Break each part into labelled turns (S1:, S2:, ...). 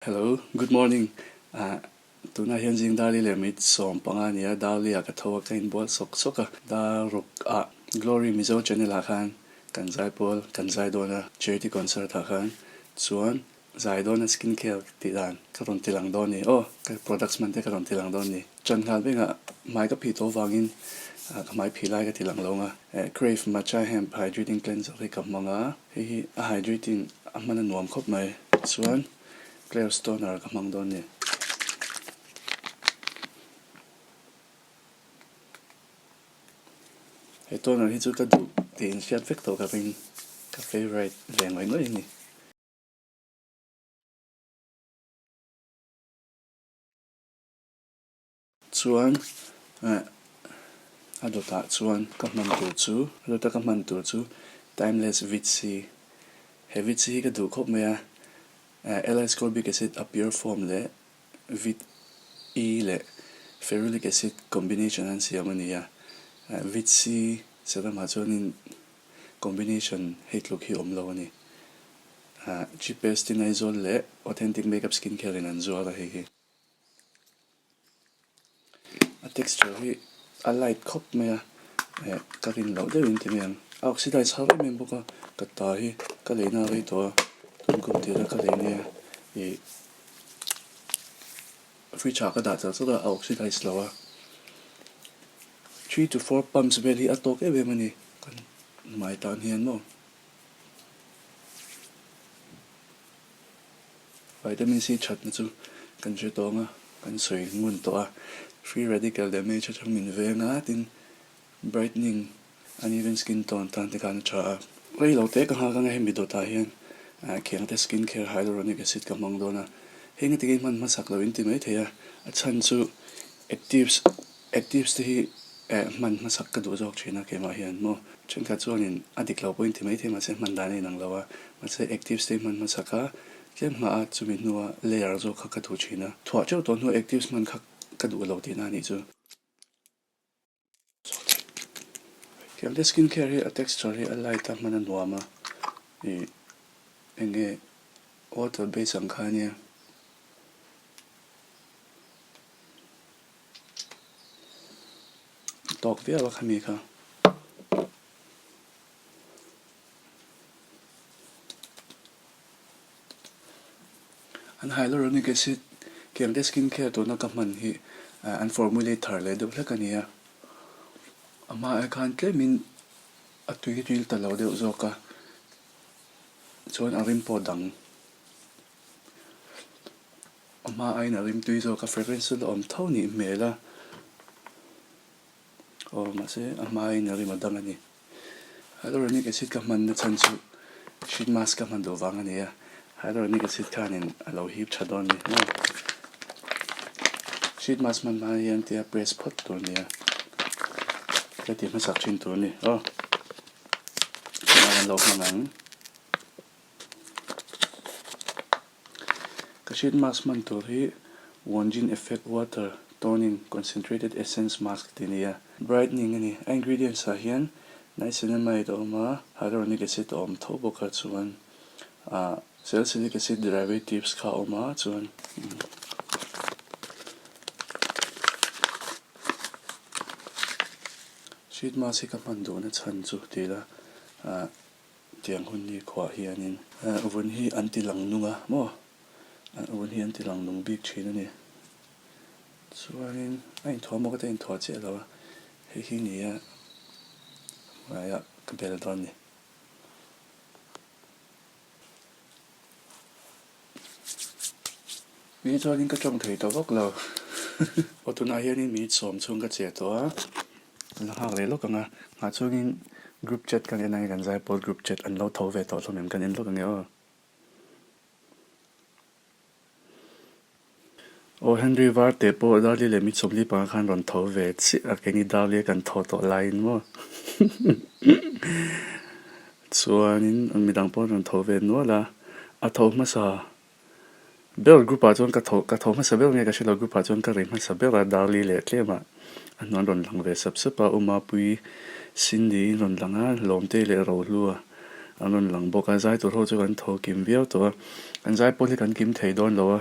S1: Hello, good morning. Ah, tunah hian zing Darli leh mit 15 a ni a, Darli ah ka tho a, ka inbual sawk sawk a. Dar ruk ah Glory Mizo channel ah khan kan zai pawl kan zai dawn a, charity concert ah khan chuan zai dawn a skin care tih dan ka rawn ti lang dawn ni. Aw, ka products hman te ka rawn ti lang dawn ni. Chan nghal bengah hmai ka phih tawh vangin ka hmai phih lai ka ti lang lo ang a. Crave Matcha Hemp Hydrating Cleanser hi ka hmang a. Hei hi a hydrating a hman a nuam khawp mai chuan Klairs toner ka hmang dawn ni. He toner hi chu ka duh tih in hriat vek tawh ka ring ka favourite ve ngawih ngawih a ni. Chuan eh a dawtah chuan ka hman tur chu a dawta ka hman tur chu timeless vit c he vit c hi ka duh khawp mai a eh L ascorbic acid a pure form leh vit E leh ferulic acid combination an siam a ni a eh vit c serum ah chuanin combination hei tluk hi awm lo a ni ah cheapest in Aizawl leh authentic makeup skincare in an zuar a hei hi. A texture hi a light khawp mai a eh ka rin loh deuhin ti mai ang a oxidize har em em bawk a ka ta hi ka leina a rei tawh a tun kum tir a ka lei nia ih fridge ah ka dah char char a a oxidize lo a three to four pumps vel hi a tawk em em a ni kan hmai tan hian maw. Vitamin C thatna chu kan hre tawng a, kan sawi ngun tawh a, free radical damage atang min veng a, tin brightening uneven skin tone tan te khan a tha a. Rei lo te ka nghak anga hemi dawtah hian khiangte skin care hyaluronic acid ka hmang dawn a, heng ati kei hman hmasak lo in ti mai thei a, a chhan chu actives actives te hi hman hmasak ka duh zawk thin a keimah hian maw thenkhat chuanin a dik lo pawh in ti mai thei mahse hman dan a inang lo a mahse actives te hi hman hmasak a tlem hma a chumi hnua layer zawk kha ka duh thin a thuah teuh tawh hnuah actives hman kha ka duh lo tihna a nih chu. Tiang te skin care hi a texture hi a light a hman a nuam a ih eng nge water base ang kha ania. Tawk viau a khami kha. An hyaluronic acid kiang te skin care tuna ka hman hi an formulate thar leh deuh hlek a ni a. A hma ai khan tlemin a tui ril ta lo deuh zawk a, chuan a rim pawh dang. A hma aiin a rimtui zawk a fragrance chu la awm tho nih hmel a aw mahse a hma aiin a rim a dang a ni hyaluronic acid ka hman na chhan chu sheet mask ka hman duh vang a ni a hyaluronic acid khanin a lo hip tha dawn a ni maw sheet mask hman hma hian tia press phawt tur a ni a ka ti hmasak thin tur a ni aw tunah kan lo hmang ang. Ka sheet mask hman tur hi Wonjin Effect Water Toning Concentrated Essence Mask tih a ni a, brightening a ni. A ingredients ah hian niacinamide a awm a, hyaluronic acid a awm tho bawk a, chuan ah salicylic acid derivatives kha a awm a, chuan sheet mask hi ka hman duhna chhan chu ti ila ah. Tiang hun ni khuah hianin vun hi an ti lang nung a maw? Vun hi an ti lang nung bik thin a ni. Chuanin a inthuah maw ka ti a inthuah chiah lo a, hei hi ni a hnuaiah ka bel dawn a ni. Mi chuanin ka tawng thei ta vak lo. Aw tunah hianin minute sawm chhung ka che tawh a, kan la nghak leh lawk ang a, nghah chungin group chat kan en ang e kan zaipawl group chat an lo tho ve tawh hlawm em kan en lawk ang e aw. Aw Henry Varte pawh Darli leh mi 45 khan rawn tho ve chiah a keini Darli a kan tho tawh laiin maw chuanin midang pawh an rawn tho ve nual a, a tho hmasa ber group ah chuan ka tho ka tho hmasa ber nge ka hrelo group ah chuan ka ri hmasa ber a Darli leh tlem ah a hnuan rawn lang ve sap sap a Umapui Cindy in rawn lang a Lawmtei leh Rohlua. An rawn lang bawk a, zai tur ho chu kan tho kim viau tawh a, kan zai pawl hi kan kim thei dawn lo a,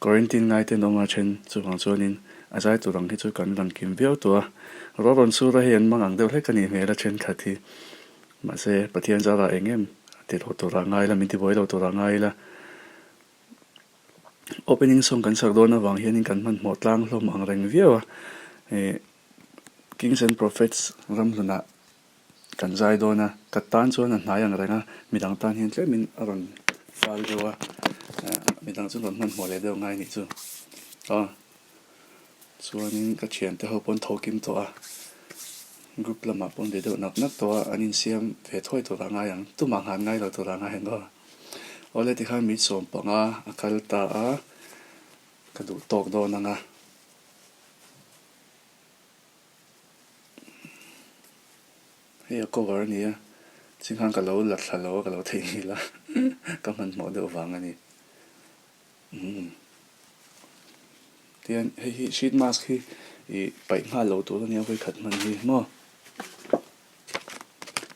S1: quarantine ngai te an awm a then chuvang chuanin a zai tur ang hi chu kan lang kim viau tawh a, ruah rawn sur a hei an mang ang deuh hlek a nih hmel a thenkhat hi, mahse Pathian zarah eng em ti lo turah ngai ila min ti buai lo turah ngai ila. Opening song kan sak dawn avang hianin kan hmanhmawh tlang hlawm ang reng viau a, ih Kings and Prophets ramhlunah Kan zai dawn a, ka tan chuan a hnai ang reng a, midang tan hian tlemin a rawn fal deuh a, midang chu rawn hmanhmawh leh deuh ngai nih chu. Aw, chuanin ka thiante ho pawn tho kim tawh a, group lamah pawn ve deuh nak nak tawh a, an insiam ve thawi tur a ngai ang, tumah nghan ngai lo tur a ngai ang aw. Awle tikhan mit 15 a kal ta a, ka duh tawk dawn ang a. Hei a cover a ni a, chingkhan ka lo la thla lo a ka lo theihnghilh a, ka hmanhmawh deuh vang a ni. Umm tihian hei hi sheet mask hi ih paih nghal lo tur a nia vawikhat hman hi maw.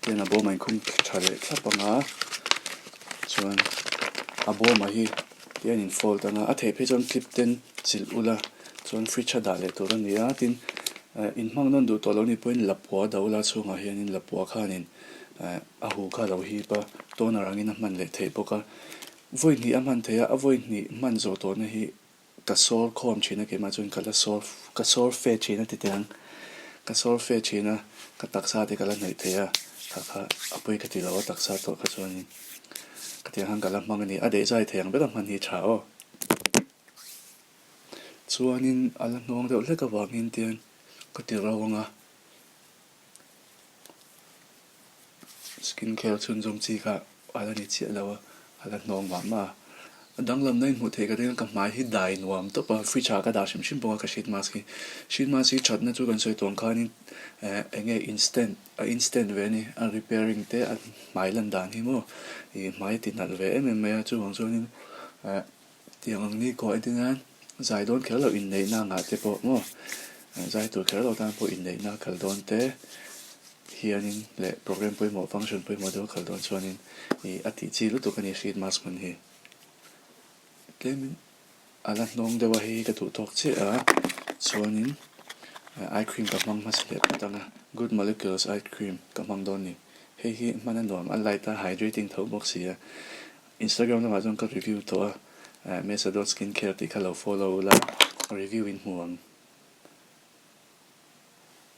S1: Tihian a bawm a inkhung tha leh thlap ang a, chuan a bawmah hi tihian in fold ang a, a theih phei chuan clip ten chilh ula chuan fridge a dah leh tur a ni a, tin eh in hmang nawn duh tawh lo nih pawhin lapua dah ula chhungah hianin lapua khanin eh a hu kha a lo hip a, toner angin a hman leh theih bawk a, vawi hnih a hman theih a, a vawi hnih hman zawh tawhna hi Ka sawr khawm thin a keimah chuan ka la sawr ka sawr fe thin a ti teh ang. Ka sawr fe thin a, ka taksa te ka la hnaih thei a, kha kha a pawi ka ti lo a taksa tawh kha chuanin ka tih ang khan ka la hmang a ni. A daihzai thei ang ber a hman hi tha aw. Chuanin a la hnawng deuh hlek avangin tian ka ti ro ang a. Skin care chhunzawm chi kha a la ni chiah lo a, a la hnawng mah mah a. A danglamna in hmuh theih ka ring a, ka hmai hi dai nuam tawp a, fridge ah ka dah hrim hrim bawk a ka sheet mask hi. Sheet mask hi thatna chu kan sawi tawh ang khanin eh eng nge instant a instant ve a ni, a repairing te a hmai lan dan hi maw ih hmai a ti nalh ve em em mai a, chuvang chuanin eh. Tiang ang ni kawh entir nan zai dawn kher loh inneihna angah te pawh maw zai tur kher loh tan pawh inneihna a kal dawn te hianin leh program pawimawh function pawimawh deuh a kal dawn chuanin ih a tih chi lutuk a ni sheet mask hman hi. Tlemin a la hnawng deuh a hei hi ka duh tawk chiah a chuanin eye cream ka hmang hmasa leh phawt ang a good molecules eye cream ka hmang dawn a ni. Hei hi hman a nuam a light a hydrating tho bawk si a. Instagram lamah chuan ka review tawh a, Mesa dot skincare tih kha lo follow ula, review in hmu ang.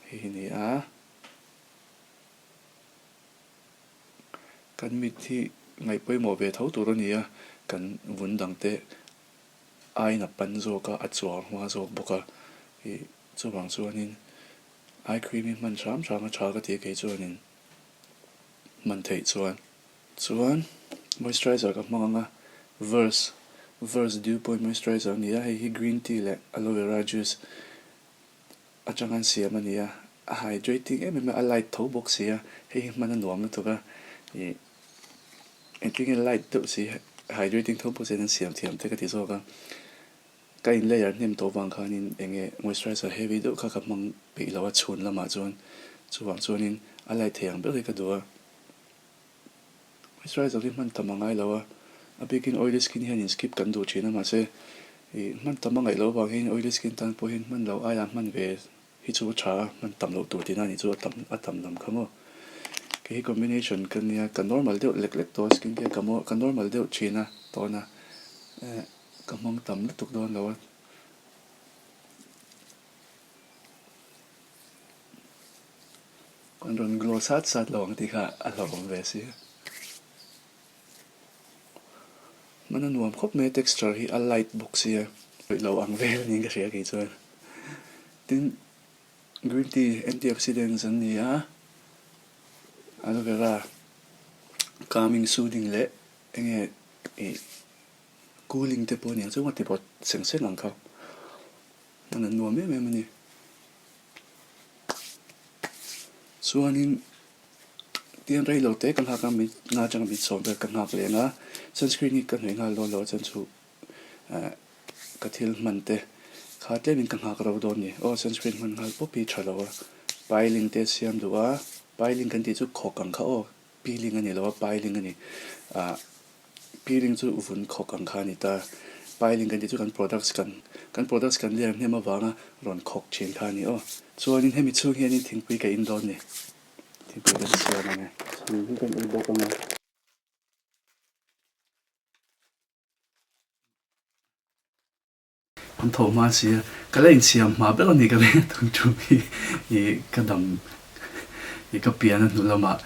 S1: Hei hi ni a, kan mit hi ngaih pawimawh ve tho tur a ni a, kan vun dang te aiin a pan zawk a, a chuar hma zawk bawk a, ih chuvang chuanin eye cream hi hman hram hram a tha ka ti a kei chuanin hman theih chuan. Chuan moisturizer ka hmang ang a, Verse, Verse Dew Point Moisturizer a ni a, hei hi green tea leh aloe vera juice atanga an siam a ni a, a hydrating em em a, a light tho bawk si a, hei hi hman a nuam lutuk a, ih engtin nge light deuh si hydrating tho bawk si an siam thiam te ka ti zawk a, ka in layer hnem tawh vang khanin eng nge moisturizer heavy deuh kha ka hmang peih lo a chhun lamah chuan chuvang chuanin a light thei ang ber hi ka duh a. Moisturizer hi hman tam a ngai lo a, a bikin oily skin hian in skip kan duh thin a mahse ih hman tam a ngaih loh avang hian oily skin tan pawh hian hman loh aia hman ve hi chu a tha a, hman tam loh tur tihna a nih chu a tam a tam lam kha maw. Kei hi combination ka nia ka normal deuh lek lek tawh a skin care ka maw ka normal deuh thin a tawn a eh ka hmang tam lutuk dawn lo a. Kan rawn glow sat sat lo ang tih kha a hlauhawm ve si. Hman a nuam khawp mai a texture hi a light bawk sia. Awih lo ang vel niin ka hria kei chuan. Tin, green tea antioxidants an ni a, aloe vera calming soothing leh eng nge ih cooling te pawh a ni ang chu a ti pawt seng seng ang kha. Hman a nuam em em a ni. Chuanin tiang rei lo te ka nghak a mit nga atanga mit sawm vel ka nghak leh ang a sunscreen hi ka hnawih nghal dawn lo a chuan chu eh ka thil hman te kha tlemin ka nghak ro dawn a ni. Aw sunscreen hman nghal pawp hi tha lo a piling te a siam duh a piling kan tih chu khawk ang kha aw. Peeling a ni lo a, piling a ni. Ah peeling chu vun khawk ang kha a ni ta. Piling kan tih chu kan products kan kan products kan lian hnem avanga rawn khawk thin kha a ni aw. Chuanin hemi chhung hianin thingpui ka in dawn ni. Thingpui kan siam ang e. Chhang hi kan ei bawk ang a. An tho hma si a, ka la insiam hma ber a ni ka ring a tun tum hi ih ka dam ih ka pian a hnu lamah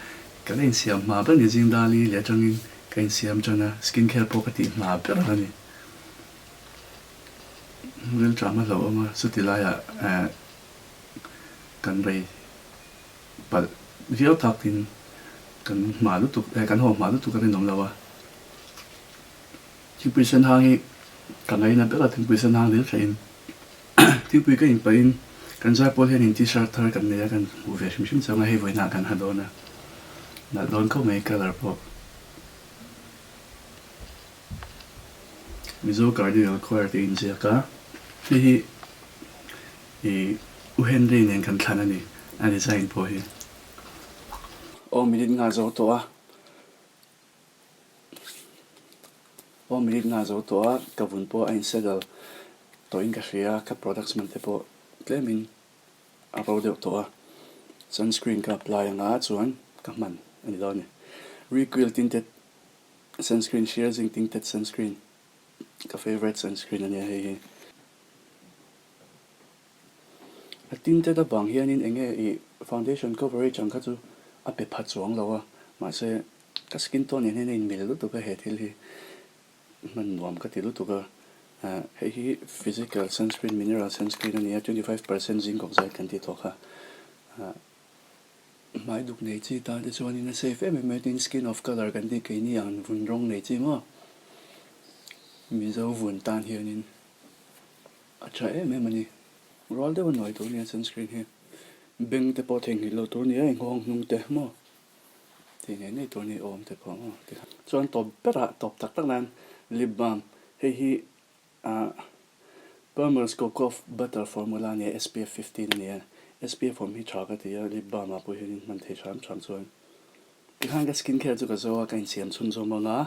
S1: ka la insiam hma ber a ni zing dali leh atangin ka insiam tan a skin care pawh ka tih hma ber a ni. Rilṭam a hlauhawm a chuti laiah eh kan rei palh viau takin kan hma lutuk eh kan haw hma lutuk a rinawm lo a. Thingpui sen hang hi ka ngaina ber a, thingpui sen hang hlir theihin thingpui ka inpahin kan zaipawl hianin t-shirt thar kan nei a, kan hmuh ve hrim hrim chuang a, hei vawiinah kan ha dawn a, nalh dawn khawp mai colour pawh. Mizo Cardinal Choir tih inziak a, hei hi ih U Henry nen kan thlan a ni, a design pawh hi. Aw minute nga zo tawh a. Aw minute nga zo tawh a, ka vun pawh a in settle tawhin ka hria a, ka products hman te pawh tlemin a ro deuh tawh a, sunscreen ka apply anga chuan ka hman a ni dawn a ni. Reequil tinted sunscreen sheer zinc tinted sunscreen ka favourite sunscreen a nia hei hi. A tinted avang hianin eng nge ih foundation coverage ang kha chu a pe pha chuang lo a, mahse ka skin tone nen hian a inmil lutuk a he thil hi hman nuam ka ti lutuk a, hei hi physical sunscreen mineral sunscreen a ni a 25% zinc oxide kan tih tawh kha hmai duk nei chi tan te chuanin a safe em em mai tin skin of colour kan tih keini ang vun rawng nei chi maw Mizo vun tan hianin. A tha em em a ni. Rual deuh a nuai tur nia sunscreen hi. Beng te pawh theihnghilh loh tur nia inghawng hnung te maw tih ngei ngei tur ni awm te pawh maw ti kha. Chuan tawp berah tawp tak tak nan lip balm hei hi ah Palmer's Cocoa Butter formula a nia SPF 15 a nia. SPF awm hi tha ka ti a lip balm ah pawh hian in hman thei hram hram chuan. Tikhan ka skin care chu ka zo a, ka insiam chhunzawm ang a.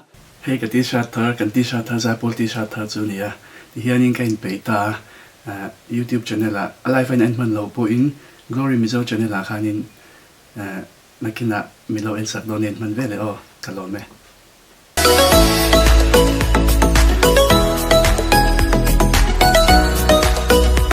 S1: Hei ka t-shirt thar, kan t-shirt thar Zaipawl t-shirt thar chu a ni a, tihianin ka inpeih ta a, YouTube channel ah a live a in en hman lo pawhin Glory Mizo channel ah khanin nakinah min lo en sak dawn nen hman veleh aw, ka lawm e.